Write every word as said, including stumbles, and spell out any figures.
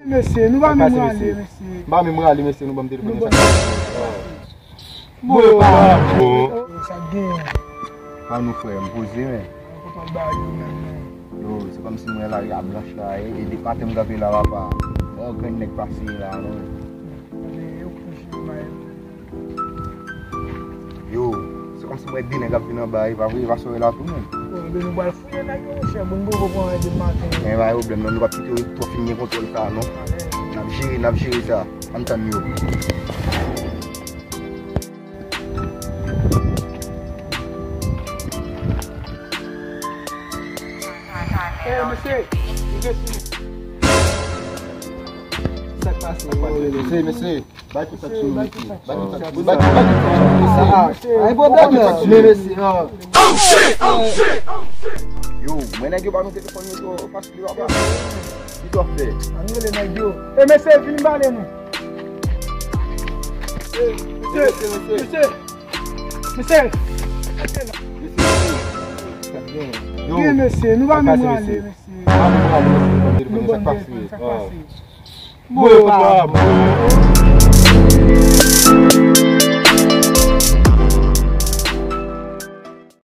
Mesye, nou pa menm rale, mesye. M pa menm rale, mesye, nou ban m telefòn nan, sa k pase? Bon, yo pa bon. Sa k genyen? Pa nou, frè, m poze, men. Yo, se kòmsi m wè lari a blanch la, e, e depi maten m kanpe la, papa. Yon grenn nèg pase la, non. Yo, se kòmsi m wè de nèg ap vin anba, e pa vre, e pa sou la tou, menm. Bon, ebyen, nou pral fouye nèg yo, monchè. Bon, nou poko pran anyen depi maten. Men pa gen pwoblèm, non, nou p ap kite yo twò fin gen kontwòl sa, non. N ap jere, n ap jere sa. Ann tann yo. Ey, mesye, mesye, sa k pase? Mesye, mesye, bay kout sak sou nou, mesye. Bay kout sak sou nou, bay kout sak sou nou, mesye. Ah, ah, pa gen pwoblèm, mesye. Men, mesye, ah. Yo, mwen nèg yo pa mete telefòn yo twò fasil, papa. Ki sa w fè? Ann rele nèg yo. Ey, mesye, vin pale nou. Mesye, mesye, mesye. Mesye. Mesye, mesye. Yo, mesye, nou pa menm rale, mesye. Nou ban m telefòn, sa k pase? Bon, yo pa bon.